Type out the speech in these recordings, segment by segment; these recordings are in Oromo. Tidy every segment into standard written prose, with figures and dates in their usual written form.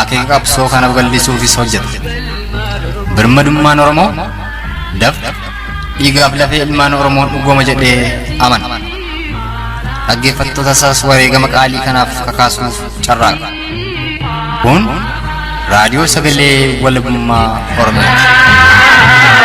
Akeeka qabsoo kana babal'isuufis hojjeta. Birmadummaan Oromoo dafqa, dhiigaaf lafee ilmaan Oromoon dhugooma jedhee amana. Dhaggeeffattoota isaas wareegama qaalii kanaaf kakaasuuf carraaqa. Kun raadiyoo sagalee walabummaa Oromiyaati.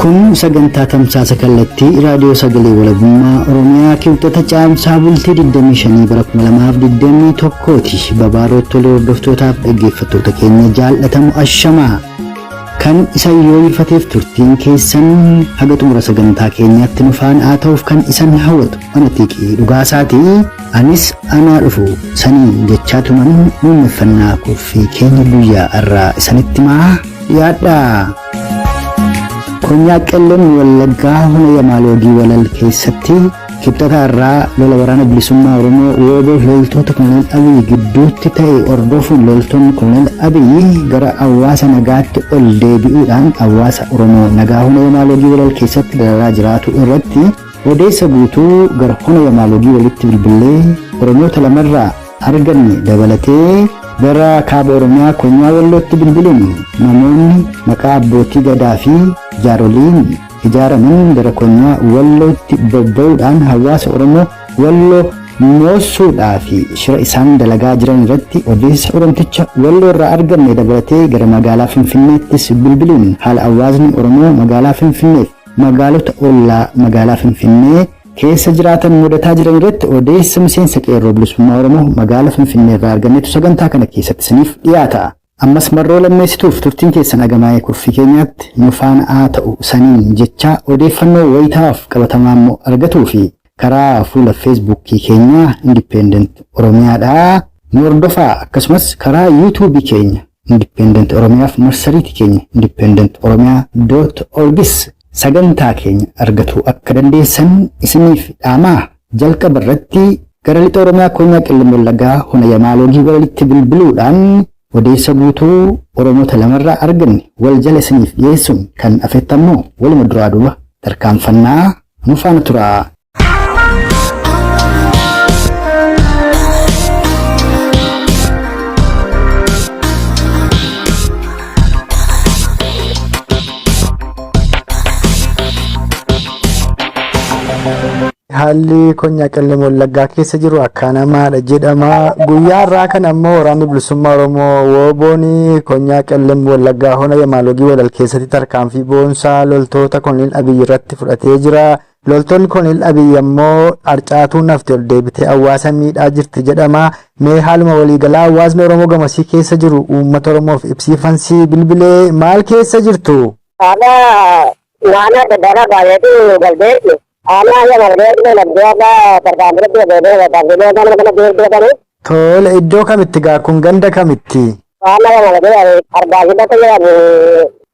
Kun sagantaa tamsaasa kallattii raadiyoo sagalee walabummaa Oromiyaa kibxata caamsaa bultii 25 bara 2021 ti. Babaaroo tolee hordoftootaaf dhaggeeffattoota keenya jaallatamu ashamaa. Kan isan yoo ifateef turtiin keessan haga xumura sagantaa keenyaatti nu faana haa ta'uuf kan isan hawwatu ana xiiqii dhugaasaati. Anis anaa dhufu saniin jechaa tuman muummeffannaa kurfii keenya guyyaa irraa isanitti maa dhiyaadhaa. Konyaa Qellem Wallaggaa hona Yamaaloogii Walal keessatti kibxata irraa lola waraana bilisummaa Oromoo WBO loltoota Koloneel Abiy gidduutti ta'e hordofuun loltoonni Koloneel Abiy gara hawaasa nagaatti ol deebi'uudhaan hawaasa Oromoo nagaa hona Yamaaloogii Walal keessatti dararaa jiraatu irratti odeessa guutuu gara hona Yamaaloogii walitti bilbilee Oromoota lamarraa arganne dabalatee gara kaaba Oromiyaa konyaa Wallootti bilbiluun namoonni maqaa abbootii gadaa fi jaaroliin ijaaraman gara konyaa Wallootti bobba'uudhaan hawaasa Oromoo Walloo moossuudhaa fi shira isaan dalagaa jiran irratti odeessa Oromticha Walloo irraa arganne dabalatee gara magaalaa Finfinneettis bilbiluun haala hawaasni Oromoo magaalaa Finfinneef magaalota ollaa magaalaa Finfinnee keessa jiraatan mudataa jiran irratti odeessa miseensa qeerroo bilisummaa Oromoo magaalaa Finfinnee irraa argannetu sagantaa kana keessatti isiniif dhiyaata. Ammas marroo lammeessituuf turtiin keessan agamaa'ee kurfii keenyaatti nu faana haa ta'u saniin jecha odeeffannoo wayitaaf qabatamaa immoo argatuu fi karaa fuula feesbuukii keenyaa Independent Oromiyaadhaa nu hordofaa, akkasumas karaa yuutuubii keenya Independent Oromiyaaf marsariitii keenya independentoromiyaa.orgis sagantaa keenya argatuu akka dandeessan isiniif dhaamaa. Jalqaba irratti gara lixa Oromiyaa konyaa Qellem Wallaggaa hona Yamaaloogii walitti bilbiluudhaan odeessa guutuu Oromoota lamarraa arganne wal jala isiniif dhiyeessuun kan afettammoo waluma duraa duuba tarkaanfannaa nu faana turaa. Haalli konyaa Qellem Wallaggaa keessa jiru akkaan hamaadha jedhama. Guyyaa har'aa kana immoo waraanni bilisummaa Oromoo WBO'n konyaa Qellem Wallaggaa hona Yamaalogii Walal keessatti tarkaanfii boonsaa loltoota Koloneel Abiy irratti fudhatee jira. Loltoonni Koloneel Abiy ammoo harcaatuun hafte ol deebitee hawaasa miidhaa jirti jedhama. Mee haaluma waliigalaa hawaasni Oromoo gamasii keessa jiru uummata Oromoof ibsiifansii bilbilee maal keessa jirtu? Haala waan adda addaa baay'eetu galbeessu. Haala tarkaanfii deebi'ee. Tole, iddoo kamitti gaa kun, ganda kamitti? Haala argaa bakka jedhamu,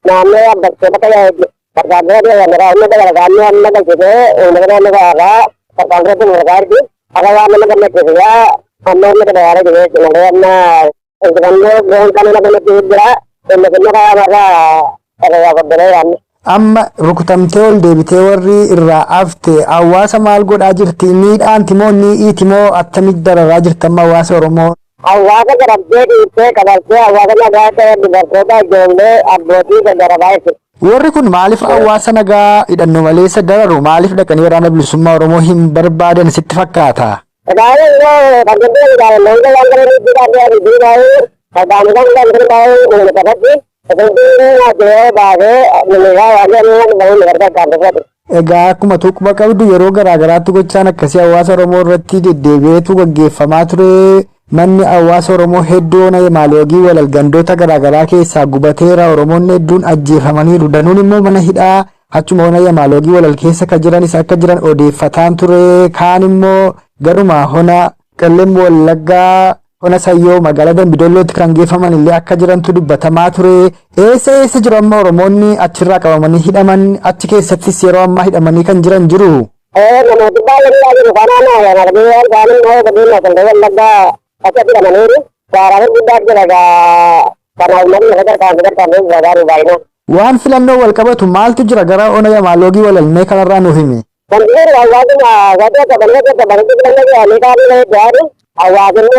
naannoo abbattee bakka jedhamu tarkaanfii deebi'ee inni dabalataanii amma galchitee uummata naannoo kanarraa tarkaanfii murtaa jirti. Akka waan nama gammachiisu yaa amma inni dabalaa jiru jechuudha. Malee amma injifannoo goonkaa nama gammachiisu jira. Inni kun karaa irraa qoddolee yaadne. Amma rukutamtee ol deebitee warri irraa hafte hawaasa maal godhaa jirti? Miidhaanti moo ni'iiti moo attamitti dararaa jirti amma hawaasa Oromoo? Hawaasa garabdee dhiibtee qabaltee hawaasa nagaa ta'e, dubartoota, ijoollee, abbootii gargarabaa jechuudha. Warri kun maaliif hawaasa nagaa hidhannoo maleessa dararu? Maaliif dhaqanii waraana bilisummaa Oromoo hin barbaadan sitti fakkaata? Egaa yeroo kan jedhu ilaalan waan gara miidhaa fi tarkaanfii kan baay'ee uummata irratti Egaa akkuma tuqba qabdu yeroo garaa garaatti gochaan akkasii hawaasa Oromoo irratti deddeebi'eetu gaggeeffamaa ture. Manni hawaasa Oromoo hedduu ona Yamaaloogii walal gandoota garaa garaa keessaa gubateera. Oromoonni hedduun ajjeefamaniiru. Danuun immoo mana hidhaa achuma ona Yamaaloogii walal keessa kan jiranis akka jiran odeeffataan ture. Kaan immoo garuma hona Qellem Wallaggaa ona Sayyoo magaalaa Dambidollootti kan geeffaman illee akka jirantu dubbatamaa ture. Eessa eessa jiru amma Oromoonni achirraa qabamanii hidhaman? Achi keessattis yeroo ammaa hidhamanii kan jiran jiru? Namooti baay'een jiru kanaan Yamaalogii waan ta'an immoo godina Qellem Wallaggaa achi hidhamaniiru. Gaaraan guddaa jira gaa kanaaf namni lafa tarkaanfii tarkaanfii jira gaarii baay'inaan. Waan filannoo wal qabatu maaltu jira gara ona Yamaaloogii walalmee kanarraa nuuf himi. Kan jiru hawaasuma wanti akka banee akka banetti filannoo jedhanii kaanii bahee jiraatu hawaasni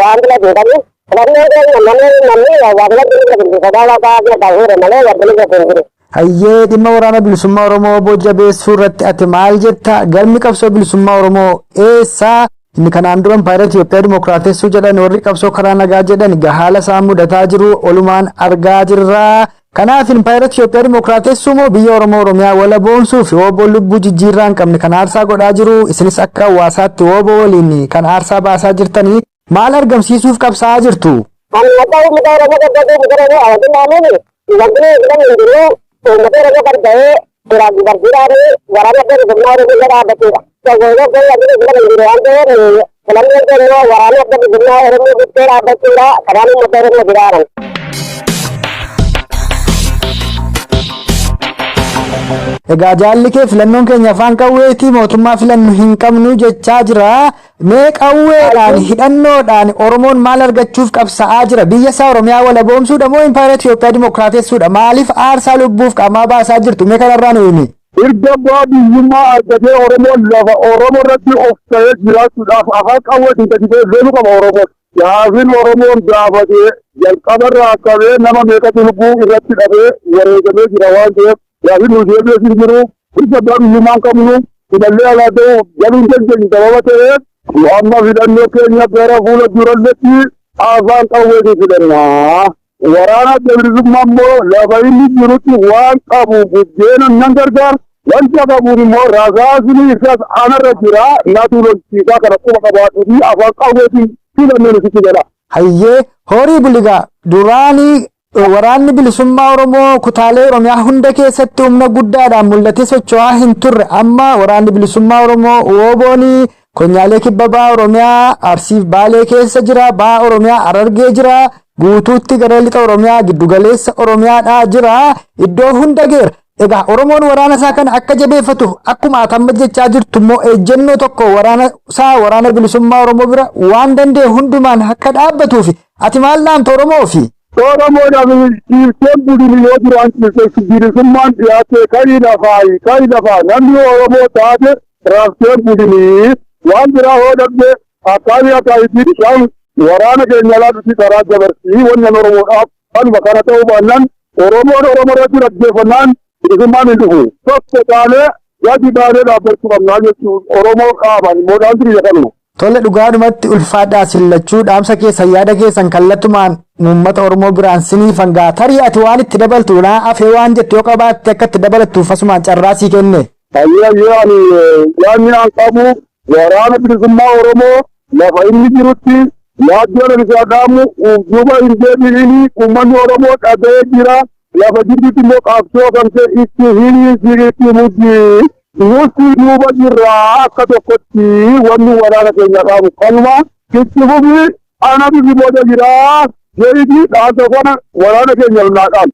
waan filatu hin qabu. Filannoo keenya namni namni hawaasni wanti inni filatu sodaa waaqaa akka fuudhe malee wanti inni filatu hin jiru. Hayyee, dhimma waraana bilisummaa Oromoo obbo jabeessuu irratti ati maal jetta? Galmi qabsoo bilisummaa Oromoo eessaa? Inni kanaan dura Impaayera Itoophiyaa Dimookiraatessuu jedhan, warri qabsoo karaa nagaa jedhan haala isaan mudataa jiru olumaan argaa jirra. Kanaaf Impaayera Itoophiyaa Dimookiraatessuu moo biyya Oromoo Oromiyaa walaboomsuu fi obbo lubbuu jijjiirraa hin qabne kan aarsaa godhaa jiru, isinis akka hawaasaatti obbo waliin kan aarsaa baasaa jirtanii maal argamsiisuuf qabsaa'aa jirtu? Ani akka uummata Oromoo gabbatu uummata Oromoo hawaasni naannoo wanti nuyi filan hin jiru uummata Oromoo kan ta'ee dhiiraaf dubartiidhaan waraana adda bilisummaa Oromoo bira dhaabbachuudha. Tokko tokko wanti nuyi filan hin jiru waan ta'eef filannoon keenya waraana adda bilisummaa Oromoo bukkee dhaabbachuudha. Kanaan uummata Oromoo biraaran. Egaa jaalli kee filannoon keenya afaan qawweetii mootummaa filannu hin qabnu jechaa jira. Mee qawweedhaan hidhannoodhaan Oromoon maal argachuuf qabsa'aa jira? Biyya isaa Oromiyaa walaboomsuudha moo Impaayera Itoophiyaa Dimookiraatessuudha? Maaliif aarsaa lubbuuf qaamaa baasaa jirtu? Mee kanarraa nu himi. Erga abbaa biyyummaa argatee Oromoon lafa Oromoo irratti of ta'ee jiraachuudhaaf afaan qawweetiin gadi ba'ee loluu qaba Oromoon. Gaafiin Oromoon gaafatee jalqabarraa qabee nama meeqatu lubbuu irratti dhabee wareegamee jira waan ta'eef gaafiin nuti deebi'ee hin jiru. Mirga abbaa biyyummaa hin qabnu filallee alaa ta'uu galuu hin dandeenyu sababa ta'eef nu amma filannoo keenya gara fuula duralletti afaan qawweetiin filannaa. Waraana adda bilisummaa immoo lafa inni jirutti waan qabu buddeena nan gargaara. Wanta qabuun immoo rasaasni isaas anarra jira. Natu lolchiisaa kana quba qabaadhu fi afaan qawweetiin filannoon isitti gala. Hayyee, horii buligaa duraanii waraanni bilisummaa Oromoo kutaalee Oromiyaa hunda keessatti humna guddaadhaan mul'atee socho'aa hin turre. Amma waraanni bilisummaa Oromoo WBOn konyaalee kibba baha Oromiyaa Arsiif Baalee keessa jira, baha Oromiyaa Harargee jira, guutuutti gara lixa Oromiyaa giddugaleessa Oromiyaadhaa jira, iddoo hunda geera. Egaa Oromoon waraana isaa kana akka jabeeffatuuf akkuma ati amma jechaa jirtu immoo ejjennoo tokko waraana isaa waraana bilisummaa Oromoo bira waan danda'e hundumaan akka dhaabbatuuf ati maal dhaamta Oromoofi? Oromoodhaaf ciibseen budini yoo duraan ciibse bilisummaan dhiyaate ka'i lafaa ka'i lafaa namni Oromoo taate raftee budini waan biraa hoo dhabde akkaanii akaayitii bishaan waraana keenya alaa dhufi karaa dabarsii wannan Oromoodhaaf kanuma kana ta'uu baannaan Oromoon Oromoo irratti dhaggeeffannaan bilisummaan hin dhufu. Tokko taanee gadi baanee dhaabbachuu qabnaa jechuun Oromoo qaamaan immoo dhaamsi biyya kanuma. Tole, dhugaadhumatti ulfaadhaa sillachuu, dhaamsa keessan yaada keessan kallattumaan uummata Oromoo biraan siniif hangaa. Tarii ati waan itti dabaltu naa afee waan jettu yoo qabaatte akka itti dabalattuuf asumaan carraa sii kenne. Hayyee hayyee, ani yaadni an qabu waraana bilisummaa Oromoo lafa inni jirutti yaaddoon ani isaa dhaamu duuba hin deebi'ini, uummanni Oromoo dhaga'ee jira. Lafa jirtutti immoo qabsoo kan ta'e itti hiriirsi itti muddi. Nuti duuba jirra akka tokkotti wanni waraana keenya dhaamu kanuma itti fufi anatu si booda jira jedhiti dhaamsa kana waraana keenya naa dhaamu.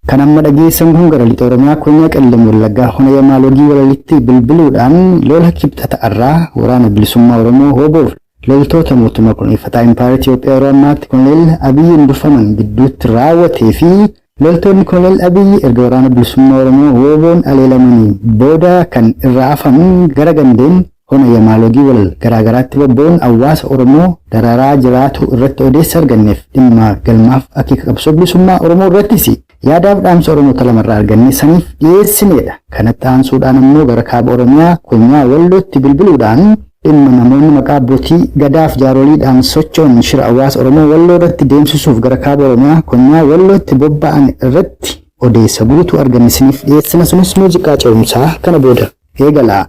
Kan amma dhageessan kun gara lixa Oromiyaa konyaa Qellem Wallaggaa hona Yamaalogii walalitti bilbiluudhaan lola kibxata irraa waraana bilisummaa Oromoo WBOf loltoota mootummaa kunuunfataa Impaayera Itoophiyaa yeroo ammaatti Koloneel Abiyyiin durfaman gidduutti raawwatee fi loltoonni Koloneel Abiyyi erga waraana bilisummaa Oromoo WBOn aleelamanii booda kan irraa hafan gara gandeen hona Yamaalogii walal garaagaraatti bobba'uun hawaasa Oromoo dararaa jiraatu irratti odeessa arganneef dhimma galmaaf akeeka qabsoo bilisummaa Oromoo irrattis yaadaaf dhaamsa Oromoota lamarraa arganne saniif dhiyeessineedha. Kanatti aansuudhaan immoo gara kaaba Oromiyaa konyaa Wallootti bilbiluudhaan dhimma namoonni maqaa abbootii gadaaf jaaroliidhaan socho'an shira hawaasa Oromoo Walloo irratti deemsisuuf gara kaaba Oromiyaa konyaa Wallootti bobba'an irratti odeessa guutuu arganne siniif dhiyeessina. Sunis muuziqaa ce'umsaa kana booda eegala.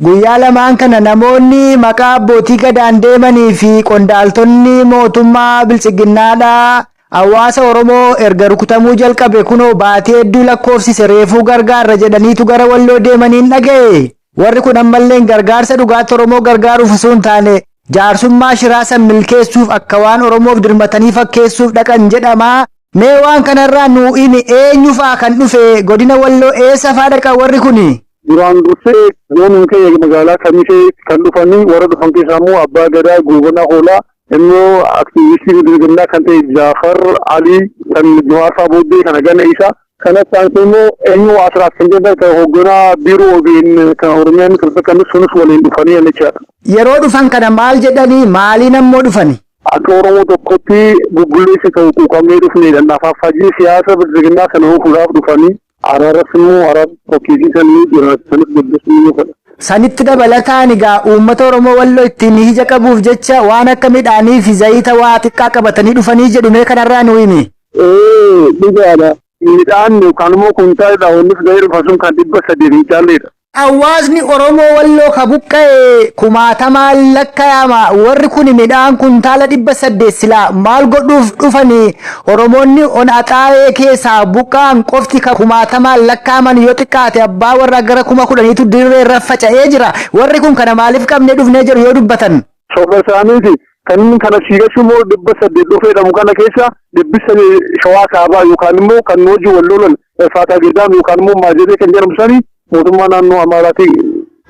Guyyaa lamaan kana namoonni maqaa abbootii gadaan deemanii fi qondaaltonni mootummaa biltsiginnaadhaa hawaasa Oromoo erga rukutamuu jalqabe kunoo baatee hedduu lakkoofsise reefuu gargaarra jedhaniitu gara Walloo deemaniin dhaga'e. Warri kun ammallee gargaarsa dhugaatti Oromoo gargaaruuf osoo hin taane jaarsummaa shiraa san milkeessuuf akka waan Oromoof dirmatanii fakkeessuuf dhaqan jedhama. Mee waan kanarraa nuu himi, eenyu faa kan dhufe, godina Walloo eessa faa dhaqa warri kuni? Duraan dursee zooniin keenya magaalaa Kamisee kan dhufanii, warra dhufan keessaa immoo Abbaa Gadaa Goobanaa Hoolaa, immoo aktiivistii Bilxiginnaa kan ta'e Jaafar Alii kan Jawaar booddee kana gana isa. Kanas aansee immoo eenyu Asiraat kan jedhan kan hoogganaa biiroo OBN kan Oromiyaan kan bakka sunis waliin dhufanii jechaadha. Yeroo dhufan kana maal jedhanii, maaliin ammoo dhufani? Akka Oromoo tokkotti bubbulleessa ta'u quuqamnee dhufnedha. Afaaffaajii siyaasa Bilxiginnaa kana oofuudhaaf dhufanii, araaras immoo araara tokkisiisanii jiraachisanis gaggeessuu ni fedha. Sanitti dabalataan egaa uummata Oromoo Walloo ittiin ija qabuuf jecha waan akka midhaanii fi zayita waa xiqqaa qabatanii dhufanii jedhu, mee kanarraa nu himi. Ee, dhugaadha. Midhaan yookaan immoo kuntaalidha wanni fidanii dhufan sun kan 300 hin caalledha. Hawaasni Oromoo Walloo ka buqqa'e kumaatamaan lakkaa'ama. Warri kun midhaan kuntaala 800 silaa maal godhuuf dhufanii? Oromoonni on Axaayee keessaa buqqa'an qofti ka kumaatamaan lakkaa'aman, yoo xiqqaate abbaa warraa gara 10,000tu dirree irra faca'ee jira. Warri kun kana maaliif qabnee dhufnee jiru yoo dubbatan? Soba isaaniiti. Kan inni kana siigachuu immoo 800 dhufee jedhamu kana keessa 300 Shawaa Kaabaa yookaan immoo kan hojii wal lolan Faataa Geedaam yookaan immoo Maajedee kan jedhamu sani mootummaa naannoo Amaaraatti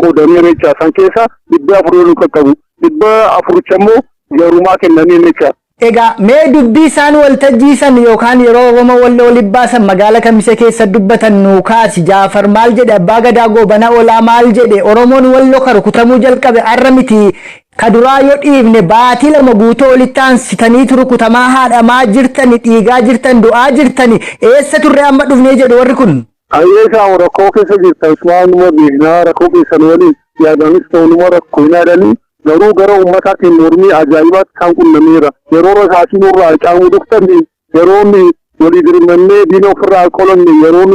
qoodanii jecha. San keessa 400 yoo qaqqabu, 400 immoo jarumaa kennanii jecha. Egaa mee dubbii isaan waltajjii san yookaan yeroo Oromoo Walloo walitti baasan magaala Kamisee keessa dubbatan nuu kaasi. Jaafar maal jedhe? Abbaa Gadaa Goobana Olaa maal jedhe? Oromoon Walloo ka rukutamuu jalqabe arra miti. Ka duraa yoo dhiifne baatii 2 guutuu olitti aansitaniitu rukutamaa, haadhamaa jirtani, dhiigaa jirtan, du'aa jirtani, eessa turre amma dhufnee jedhu warri kun? Hayyeesaa, rakkoo keessa jirta, ismaanuma beeknaa, rakkoo keessan waliin yaadanis ta'unuma rakkoo hin yaadanii, garuu gara uummataatiin mormii ajaa'ibaatti isaan qunnameera. Yeroo rasaasii nurraa caamuu dhuftanii, yeroo walii dirmannee diina ofirraa qolanne, yeroo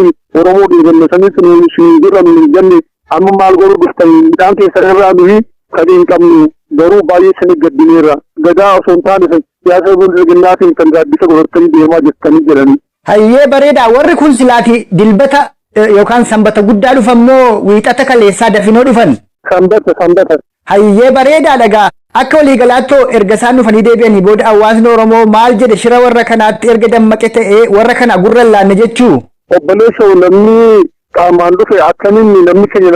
Oromoo dhiibanne sanitti nuyi isin jirra nu hin jenne, amma maal godhuu dhuftanii? Midhaan keessan irraa nuyi kan hin qabnu, garuu baay'ee isin gaddineerra. Gadaa osoo hin taane siyaasa Bilxiginnaatiin kan gaaddisa godhatanii deemaa jirtanii jedhanii. Hayyee, bareedaa. Warri kun silaati Dilbata yookaan Sanbata guddaa dhufan moo Wiixata kaleessaa dafinoo dhufan? Sanbata, Sanbata. Hayyee, bareedaa dhagaa. Akka waliigalaattoo erga isaan dhufanii deebi'anii booda hawaasni Oromoo maal jedhe? Shira warra kanaatti erga dammaqe ta'ee warra kana gurra hin laanne jechuu? Obboleessa, namni qaamaan dhufe akkamiin, namni keenya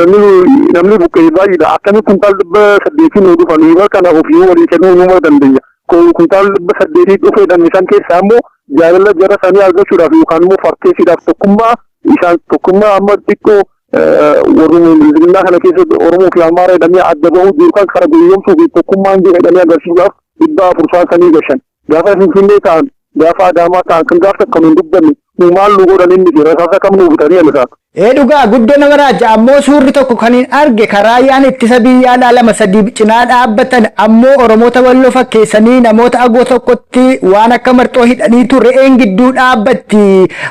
namni buqqee baay'eedha. Akkamiin kuntaal 800 nuu dhufan? Nuyi kana ofii walii kennuu numa dandeenya. Kuntaal 800 dhufeedhaan isaan keessaa immoo jaalala jara isaanii argachuudhaaf yookaan immoo fakkeessuudhaaf tokkummaa isaan tokkummaa amma xiqqoo warri Bilxiginnaa kana keessa Oromoo fi Amaara jedhamee adda bahuu jiru kan kana gowwoomsuu fi tokkummaan jira jedhamee agarsiisuudhaaf 400 isaan sanii gashan. Gaafa Finfinnee ta'an, gaafa Adaamaa ta'an, kan gaafa takka nu hin dubbanne, nu maal nu godhan inni jira rasaasa kam nu bitanii alisaa. Ee, dhugaa guddoo nama raaja. Ammoo suurri tokko kan hin arge karaayyaan ittisa biyyaadhaa lama sadii cinaa dhaabbatan, ammoo Oromoota Walloo fakkeessanii namoota agoo tokkotti waan akka marxoo hidhaniitu re'een gidduu dhaabbatti.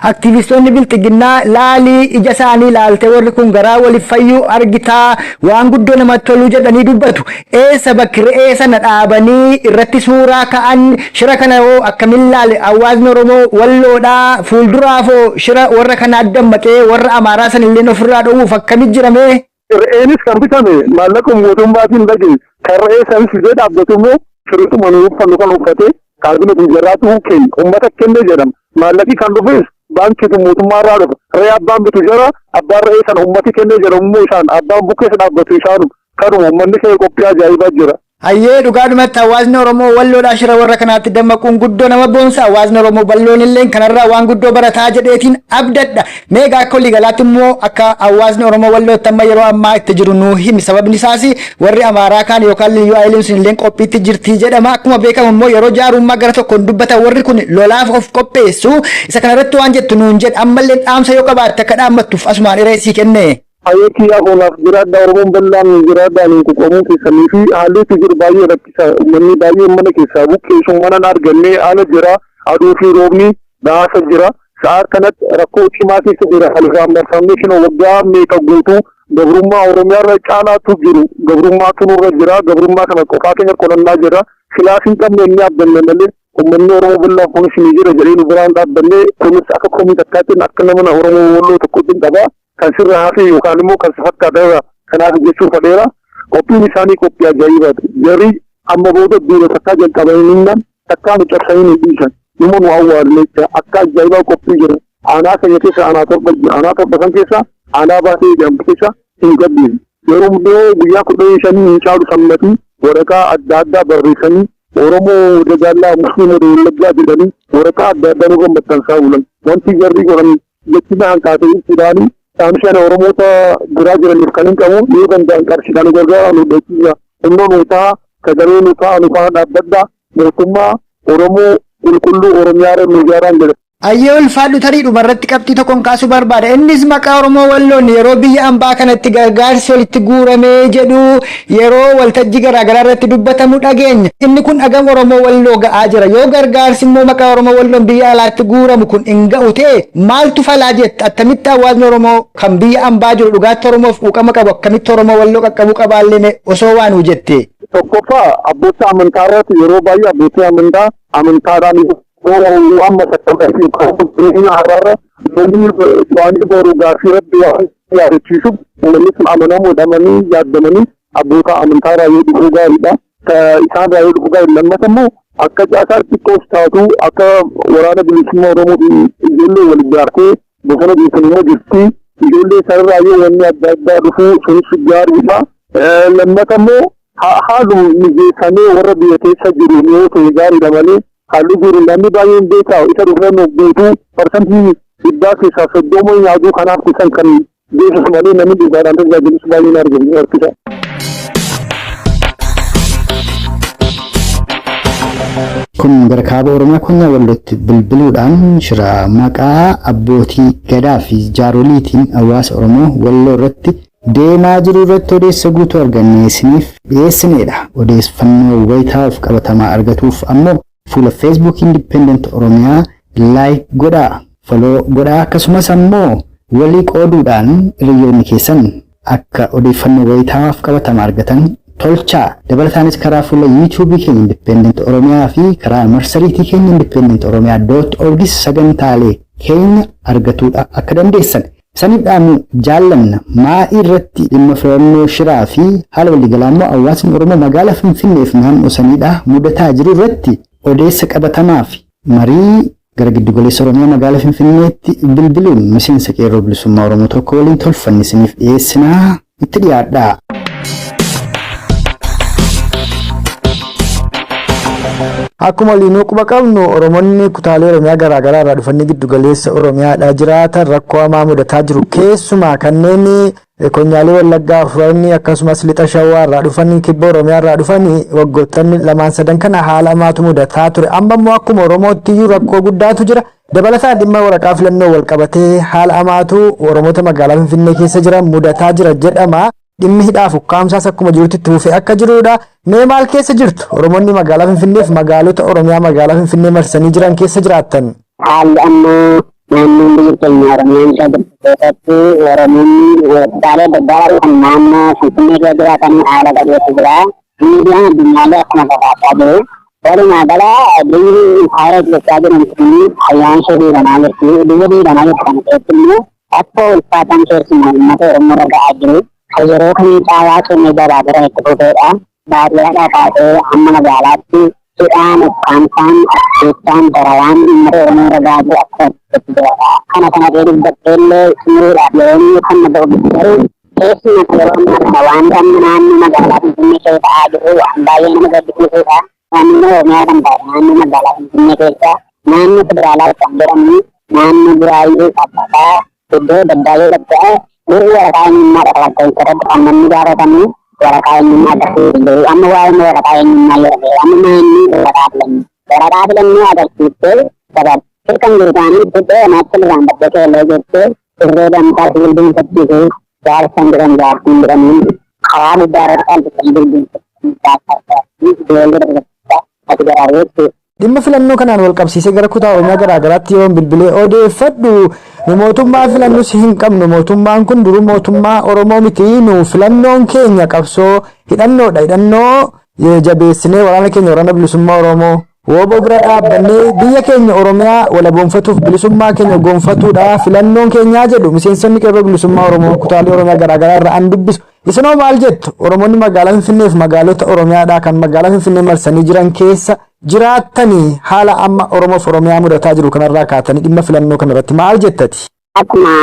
Aktiivistoonni Bilxiginnaa laalii, ija isaanii ilaaltee warri kun garaa waliif fayyuu argitaa, waan guddoo namatti toluu jedhanii dubbatu. Eessa bakki re'ee sana dhaabanii irratti suuraa ka'an? Shira kana hoo akkamiin laale hawaasni Oromoo Walloodhaa? Fuulduraafoo shira warra kanaa dammaqee warra Amaaraa san illee ofirraa dhowwuuf akkamit jirame? Re'eenis kan bitame maallaqa mootummaatiin dhage. Kan re'ee sanis fidee dhaabbatu immoo firrituma nu uffannu kan uffate kaabineti jarraatu kenna uummata kennee jedhama. Maallaqi kan dhufes baankiitu mootummaa irraa dhufa. Re'ee abbaan bitu jara, abbaan re'ee sana uummati kennee jedhamu immoo isaan, abbaan bukkeessa dhaabbatu isaanuma. Kanuma uummanni keenya qophii ajaa'ibaa jira. Hayyee, dhugaadhumatti hawaasni Oromoo Walloodhaa shira warra kanaatti dammaquun guddoo nama boonsa. Hawaasni Oromoo bal'oon illee kanarraa waan guddoo barataa jedheetiin abdadha. Mee egaa akka waliigalaatti immoo akka hawaasni Oromoo Wallootti amma yeroo ammaa itti jiru nuu himi. Sababni isaas warri Amaaraa kaan yookaan Liyyuu Haayiliin sun illee qophiitti jirti jedhama. Akkuma beekamu immoo yeroo jaarummaa gara tokkoon dubbatan warri kun lolaaf of qopheessu. Isa kanarratti waan jettu nuun jedha. Ammallee dhaamsa yoo qabaatte akka dhaammattuuf asumaan iree sii kenne. Hayyeetti yaa koonaaf jiraadha, Oromoon bal'aan jiraadha. Ani quuqamuu keessanii fi haalli itti jiru baay'ee rakkisa. Uummanni baay'een mana keessaa buqqeessu, mana hin arganne haala jira. Aduu fi roobni dhaasa jira. Sa'a kanatti rakkoo cimaa keessa jira. Halifaan marfamnee shinoo waggaa meeqa guutuu gabrummaa Oromiyaa irra caalaatu jiru. Gabrummaatu nurra jira. Gabrummaa kana qofaa keenya qolannaa jira. Silaas hin qabne inni abdanne malee uummanni Oromoo bal'aan kunis ni jira jedhee nu biraan dhaabbanne. Kunis akka komii takkaatiin akka nama Oromoo Walloo tokkotti hin qaba. Kan sirra hafe yookaan immoo kan si fakkaata kanaaf jechuu fedheera. Qophiin isaanii qophii ajaa'ibaati. Jarri amma booda duula takkaa jalqabanii hinnan takkaa nu cabsanii nu dhiisan. Numa nu awwaalle jecha akka ajaa'ibaa qophii jiru. Aanaa keenya keessa aanaa 7 jira. Aanaa 7 san keessa aanaa baatee jedhamtu keessa hin gadhiifne. Yeroo hundee guyyaa 15 hin caalu sammatii waraqaa adda addaa barreessanii Oromoo Dagaallaa Musliima Wallaggaa jedhanii waraqaa adda addaa nurra maxxansaa bulan. Wanti jarri godhan jechi na hanqaate ibsuudhaani dhaamsi ani Oromoota biraa jiraniif kan hin qabu yoo danda'an qarshiidhaan nu gargaaraa nu hidhachiisa. Humna nuu ta'a, sagalee nuu ta'a, nu faana dhaabbadhaa, mootummaa Oromoo qulqulluu Oromiyaa irra nu ijaaraan jedha. Ayyee ulfaadhu tarii dhumarratti qabxii tokkon kaasuu barbaada. Innis maqaa Oromoo Walloon yeroo biyya ambaa kanatti gargaarsi walitti guuramee jedhu yeroo waltajjii garaagaraa irratti dubbatamu dhageenya. Inni kun hagam Oromoo Walloo ga'aa jira. Yoo gargaarsi immoo maqaa Oromoo Walloon biyya alaatti guuramu kun hin ga'u ta'e maaltu falaa jetta? Attamitti hawaasni Oromoo kan biyya ambaa jiru dhugaatti Oromoof quuqama qabu akkamitti Oromoo Walloo qaqqabuu qabaallee mee osoo waa nuu jettee? Tokkoffaa abboota amantaa irratti yeroo baay'ee abbootii amantaa amantaadhaan yoo amma jireenya har'aarra namni du'anii boru gaaffii rabbi waan yaadachiisuuf uummanni sun amanamoo dhamanii yaaddamanii abboota amantaa irraa yoo dhufuu gaariidha. Isaan irraa yoo dhufuu gaariidha. Lammata immoo akka caasaa xiqqoos taatu akka waraana bilisummaa Oromootiin ijoollee wal ijaartee bosona geessan immoo jirti. Ijoollee sanarraa yoo wanni adda addaa dhufuu sunis gaariidha. Lammata immoo haaluma mijeeffamee warra biyya keessa jiru yoo ta'e gaariidha malee haalli jiru namni baay'een beekaa isa dhufee nuuf guutuu parsantii dhibbaa keessaa 30 yaaduu kanaaf isan kan geessisu malee namni dhugaadhaan tajaajilus baay'een argamu harkisa. Kun gara kaaba Oromiyaa Konyaa Wallootti bilbiluudhaan shira maqaa abbootii gadaa fi jaaroliitiin hawaasa Oromoo Walloo irratti deemaa jiru irratti odeessa guutuu argannee isiniif dhiyeessineedha. Odeeffannoo wayitaaf qabatamaa argatuuf ammoo fuula Facebook Independent Oromiyaa like godhaa, follow godhaa akkasumas ammoo walii qooduudhaan hiriyoonni keessan akka odeeffannoo wayitaaf qabatamaa argatan tolchaa. Dabalataanis karaa fuula YouTube keenya Independent Oromiyaa fi karaa marsariitii keenya independentoromiyaa.org sagantaalee keenya argatuudha akka dandeessan. Saniif dhaamuu jaallanna maa'ii irratti dhimma filannoo shiraa fi haala waliigalaa immoo hawaasni Oromoo magaalaa Finfinnee fi naannoo saniidhaa mudataa jiru irratti odeessa qabatamaa fi marii gara giddugaleessa Oromiyaa magaalaa Finfinneetti bilbiluun miseensa qeerroo bilisummaa Oromoo tokko waliin tolfanne isiniif dhiyeessinaa itti dhiyaadhaa. Akkuma waliinuu quba qabnu Oromoonni kutaalee Oromiyaa garaagaraa irraa dhufanii giddugaleessa Oromiyaadha jiraatan rakkoo hamaa mudataa jiru. Keessumaa kanneen konyaalee Wallaggaa afuranii akkasumas lixa Shawaa irraa dhufanii kibba Oromiyaa irraa dhufanii waggoottan lamaan sadan kana haala hamaatu mudataa ture. Amma immoo akkuma Oromootti iyyuu rakkoo guddaatu jira. Dabalataan dhimma waraqaa filannoo wal qabatee haala hamaatu Oromoota magaalaa Finfinnee keessa jiran mudataa jira jedhama. Dhimmi hidhaaf ukkaamsaas akkuma jirutti itti fufee akka jirudha. Mee maal keessa jirtu? Oromoonni magaalaa Finfinneef magaalota Oromiyaa magaalaa Finfinnee marsanii jiran keessa jiraattan. Haalli amma naannoon biyya keenya Oromiyaan irra jirtu keessatti Oromoonni kutaalee adda addaa kan naannoo Finfinnee keessa jiraatan haala gadheetu jira. Miidiyaan addunyaallee akkuma gabaasaa jiru. Walumaa gala biyyi impaayera Itoophiyaa jedhamtu kun ayyaana ishee diigamaa jirti. Biyya diigamaa jirtu kana keessatti immoo rakkoo ulfaataan keessumaa uummata Oromoo irra ga'aa jiru kan yeroo kamii caalaa cimee jabaa jiran itti fufeedha. Baadiyyaadhaa kaasee hamma magaalaatti hidhaan, ukkaamsaan, ajjeechaan, dararaan uummata Oromoo irra ga'aa jiru akkuma itti jiraadha. Kana kana ta'ee dubbadhee illee xumuruudhaaf yeroo inni kan na ga'u miti garuu keessumaa yeroo ammaa kana wanti amma naannoo magaalaa Finfinnee keessa ta'aa jiru waan baay'ee nama gaddisiisudha. Naannoo Oromiyaa kan taate naannoo magaalaa Finfinnee keessa naannoo federaalaa kan jedhamu naannoo Buraayyuu Sabbataa iddoo adda addaa yoo dhaqxe durii waraqaa eenyummaa dha lakkoofsa irratti kan namni gaafatamu waraqaa eenyummaa agarsiisu hin jiru. Amma waa'ee waraqaa eenyummaa yoo dhaga'e amma maanni waraqaa filannoo waraqaa filannoo agarsiiftee sabab sirkan jiru taanaan fudhee naacha irraan baddee keellee jettee irree gamtaa si jilbeenfachiisu jaarsan jedhan jaartiin jedhanii karaa guddaa irratti qalbisanii jilbeenfachiisu jaarsa ijoollee dargaggoota ati garaaree jechuudha. Dhimma filannoo kanaan wal qabsiisee gara kutaa Oromiyaa garaa garaatti yeroon bilbilee odeeffadhu nu mootummaa filannus hin qabnu mootummaan kun duruu mootummaa Oromoo miti nu filannoon keenya qabsoo hidhannoodha hidhannoo jabeessinee waraana keenya waraana bilisummaa Oromoo wooboo bira dhaabbannee biyya keenya Oromiyaa walaboonfatuuf bilisummaa keenya gonfatuudha filannoon keenyaa jedhu miseensonni qeerroo bilisummaa Oromoo kutaalee Oromiyaa garaa garaa irraa an dubbisu. Isinoo maal jettu? Oromoonni magaalaa Finfinnee fi magaalota Oromiyaadhaa kan magaalaa Finfinnee marsanii jiran keessa jiraattanii haala amma Oromoof Oromiyaa mudataa jiru kanarraa kaatanii dhimma filannoo kanarratti maal jettati? Akkuma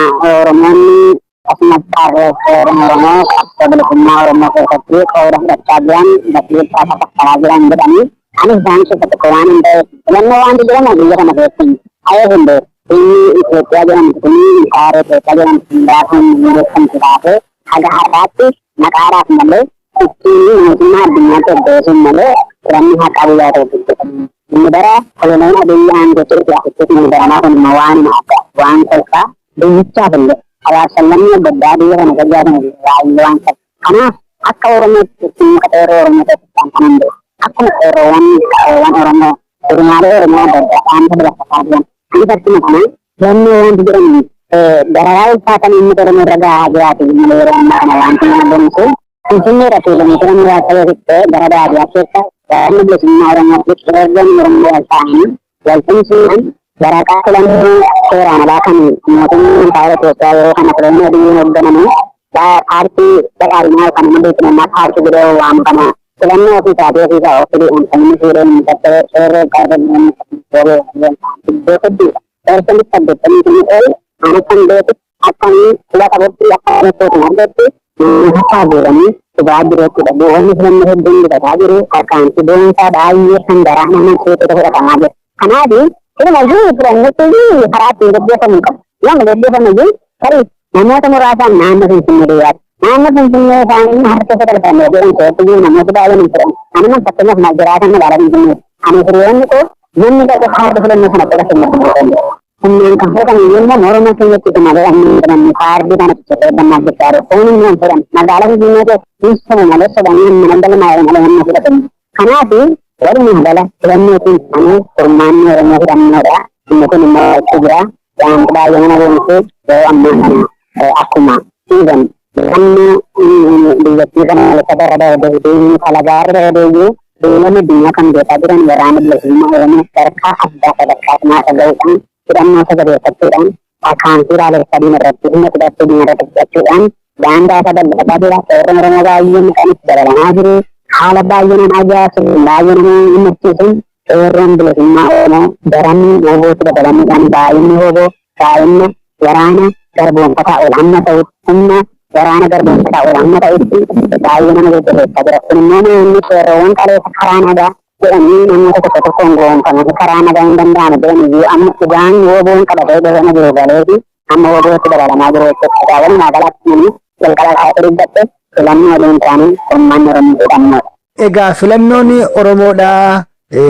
Oromoonni akkasumas qarreessoon Oromoo qabsoo bilisummaa Oromoo keessatti qooda fudhachaa jiran gatii ulfaataa kaffalaa jiran jedhanii anis isaan keessa tokko waan hin ta'eef filannoo wanti jedhamu biyya kana keessatti hin ta'ee hin beeku. Biyyi Itoophiyaa jedhamtu kun Impaayera Itoophiyaa jedhamtu kun gaafa hundeeffamtu taatee haga har'aatti maqaadhaaf malee ittiin mootummaa addunyaatti of malee filannoo haqaa biyyaa ta'u hojjetamu. Inni bara koloneel Abiyyi aangootti dhufe asitti inni baranaa kun immoo waanuma adda waan kolfaa biyyichaaf illee hawaasa adda addaa biyya kana jiraatan baay'ee waan qabu. Kanaaf akka Oromootti muka qeerroo Oromoo keessatti kan hin beeku. Akkuma qeerroowwan qeerroowwan Oromoo godinaalee Oromoo adda addaa dhaamsa dabarfataa jiran. Ani akkuma kana filannoo wanti jedhamu dararaa ulfaatan uummata Oromoo irra gahaa jiraatu malee yeroo ammaa kana wanti nama boonsu Finfinnee irra kiiloomeetira muraasa yoo fixxee gara baadiyyaa keessa waraanni bilisummaa Oromoo fi qeerroon Oromoo wal ta'anii wal tumsuudhaan waraqaa filannoo seeraan alaa kan mootummaan Impaayera Itoophiyaa yeroo kana filannoo Abiyyiin hoogganamu paartii badhaadhinaa yookaan immoo beekamummaa paartii jedhee waamu kana filannoo ofii isaatii ofii isaa of fiduudhaan kan inni fuudhee uummata qeerroo qarree iddoo hedduudha. Persentii 85 ol an akkan beeku akka inni quba qabutti akka gochootiin argatti harkaa guuranii dhufaa jiru jechuudha. Bu'oonni filannoo hedduun bitataa jiru. Tarkaanfii boonsaa baay'ee kan garaa nama keessa fudhatamaa jira. Kanaaf silumayyuu filannotti karaa ittiin gaggeeffamu hin qabu. Yooma gaggeeffamu iyyuu tarii namoota muraasaan naannoo Finfinnee duwwaati. Naannoo Finfinnee isaanii harka keessa galfannee jedhan keessatti iyyuu namoota baay'een hin fudhan. Anuma fakkeenyaaf jiraatan magaalaa Finfinnee. Ani hiriyoonni koo namni tokko kaardii filannoo sana qofa kennatu hin danda'u. Humnaan kan fudhatan iyyuu immoo morma keenyatti malee amma fudhannu kaardii kana ciccirree bannaaf jechaa jiru. Kun immoo hin fudhan. Magaalaa Finfinnee keessa hin sobu malee sobanii mana galmaa'ee malee amma fudhatan. Kanaaf walumaa gala filannootiin ani furmaanni Oromoo filannoodha. Inni kun immoo walitti jira. Wanti baay'ee nama boonsu yeroo ammaa kana akkuma even naannoo biyyattii kana keessa irra darbee alagaa irra darbee iyyuu beelama addunyaa kan beekaa jiran waraana bilisummaa Oromoo sadarkaa addaa sadarkaa cimaa irra gahuudhaan hidhannoo isa jabeeffachuudhaan tarkaanfii laalessaa diina irratti humna qudhachuu diina irratti fudhachuudhaan daangaa isa bal'ifataa jira. Qeerroon Oromoo baay'een maqaan itti dabalamaa jiru. Haala baay'ee nama ajaa'ibsiisuun baay'ee nama gammachiisuun qeerroon bilisummaa Oromoo daran WBOtti dabalamuudhaan baay'inni WBO baay'ina waraana garboomfataa ol hamma ta'utti humna waraana garboomfataa ol hamma ta'utti baay'ee nama jajjabeessaa jira. Kun immoo namoonni qeerroowwan qaleessa karaa nagaa jedhanii namoota tokko tokkoon goonfamanii karaa nagaa hin danda'amu jedhan iyyuu amma dhugaan WBOn qabatee bosona jiru galeefi amma WBOtti dabalamaa jiru jechuudha. Walumaa galatti namni jalqaba kaasee dubbatte filannoo waliin ta'anii uummanni Oromoo hidhannoodha. Egaa filannoon Oromoodhaa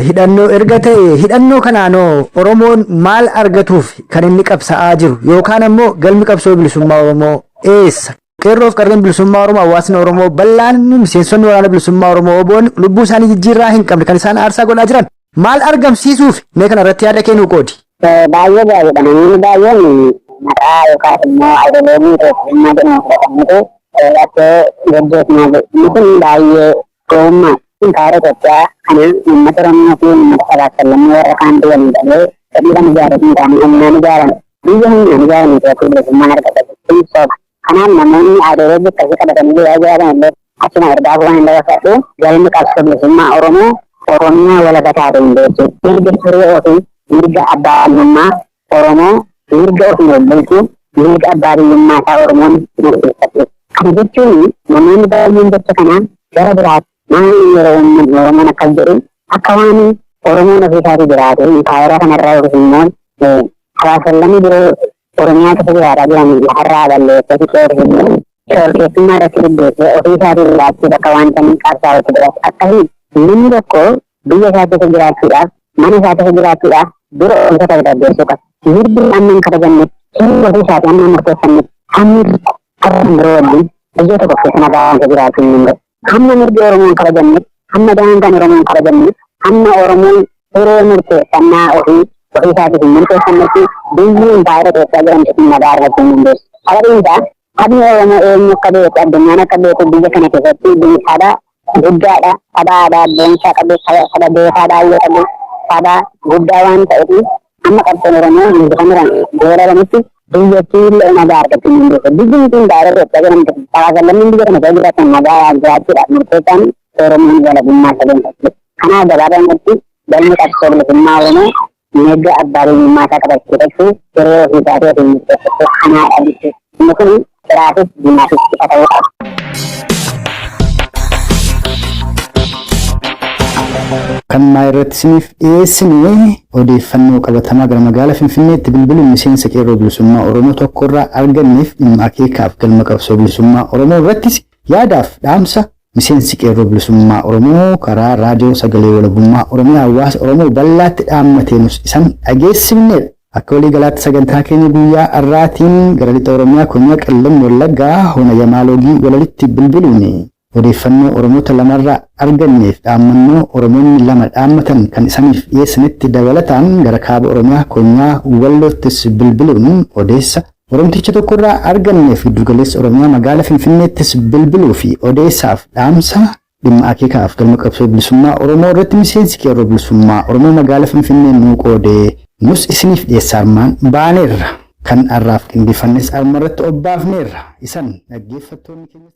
hidhannoo erga ta'e hidhannoo kanaanoo Oromoon maal argatuuf kan inni qabsa'aa jiru yookaan ammoo galmi qabsoo bilisummaa Oromoo eessa? Qeerroof qarreen bilisummaa Oromoo hawaasni Oromoo bal'aan miseensonni waraana bilisummaa Oromoo WBOn lubbuu isaanii jijjiirraa hin qabne kan isaan aarsaa godhaa jiran maal argamsiisuuf mee kana irratti yaada kennuu qoodi? Baay'ee gaariidha. Namoonni baay'een maqaa yookaas immoo ayidooloojii Itoophiyummaa jedhamu fudhataniitu rakkoo gaggeessinaa jiru. Inni kun baay'ee gowwummaa Impaayera Itoophiyaa kana uummata Oromoo fi uummata sabaaf sablammii warra kaan waliin dhalee fedhiidhaan ijaarratu hin taane humnaan ijaarame. Biyya humnaan ijaarame keessatti bilisummaan argata jechuun soba. Kanaaf namoonni ayidooloojii akkasii qabatanii biyya ijaarran illee achuma ergaa bu'aan hin dabarfadhu. Galmi qabsoo bilisummaa Oromoo Oromiyaa walaba taate hundeessuu. Mirga hiree ofii, mirga abbaa biyyummaa Oromoo, mirga ofii of bulchuu, mirga abbaa biyyummaa isaa Oromoon murteeffatu. Kana jechuun namoonni baay'een jecha kana gara biraatti maal yeroo Oromoon akkas jedhu akka waan Oromoon ofii isaatii jiraate impaayera kanarraa yookiis immoo hawaasonni biroo Oromiyaa keessa jiraataa jiran lafarraa balleessee fixee yookiis immoo shororkeessummaa irratti gaggeessee ofii isaatii jiraachuu bakka wanta inni qabsaa'utti godhatu. Akkasuma namni tokko biyya isaa keessa jiraachuudhaaf mana isaa keessa jiraachuudhaaf dura oomishata tasgabbeessuu qaba. Mirgi amma hin kabajamnetti hiree ofii isaatii amma hin murteeffannetti hammi tokko akka kan biroo wajjin biyya tokko keessa nagaan jiraachuu hin danda'u. Hamma mirgi Oromoo hin kabajamnetti, hamma daangaan Oromoo hin kabajamnetti, hamma Oromoon hiree murteeffannaa ofii ofii isaatiif hin murteeffannetti biyyi impaayera Itoophiyaa jedhamtu kun nagaa argachuu hin dandeessu. Sababiin isaa sabni Oromoo eenyu akka beeku addunyaan akka beeku biyya kana keessatti biyyi saba guddaadha. Saba aadaa boonsaa qabu, saba beekaa baay'ee qabu, saba guddaa waan ta'eef amma qabsoon Oromoo injifannoodhaan goolabanitti Biyyattii illee nagaa argachuu hin dandeessu. Biyyi kun gaara Itoophiyaa jedhamtu sabaa biyya kana keessa jiraatan nagaa jiraachuudhaaf murteessaan Oromoon walabummaa isaa gonfachuu. Kanaaf gabaabumatti galmi qabsoo bilisummaa Oromoo mirga abbaa biyyummaa isaa kabachiifachuu, hiree ofii isaatii ofiin murteeffachuu kanaadha jechuudha. Inni kun firaafis diinaafis ifa ta'uu qaba. Kan irratti isiniif dhiyeessine odeeffannoo qabatamaa gara magaalaa Finfinneetti bilbiluun miseensa Qeerroo Bilisummaa Oromoo tokkorraa arganneef dhimma akeekaaf galma qabsoo bilisummaa Oromoo irrattis yaadaaf dhaamsa miseensi Qeerroo Bilisummaa Oromoo karaa raadiyoo sagalee walabummaa Oromiyaa hawaasa Oromoo bal'aatti dhaammatee nus isan dhageessifnedha. Akka waliigalaatti sagantaa keenya guyyaa har'aatiin gara lixa Oromiyaa konyaa Qellem Wallaggaa hona Yamaaloogii walalitti bilbiluun odeeffannoo Oromoota lamarraa arganneef dhaammannoo Oromoonni lama dhaammatan kan isaniif dhiyeessanitti dabalataan gara kaaba Oromiyaa konyaa Walloottis bilbiluun odeessa Oromticha tokkorraa arganneef giddugaleessa Oromiyaa magaalaa Finfinneettis bilbiluu fi odeessaaf dhaamsa dhimma akeekaaf galma qabsoo bilisummaa Oromoo irratti miseensi Qeerroo Bilisummaa Oromoo magaalaa Finfinnee nuu qoodee nus isiniif dhiyeessa armaan baaneerra. Kan har'aaf qindeeffannes arma irratti obbaafneerra. Isan dhaggeeffattoonni keenya.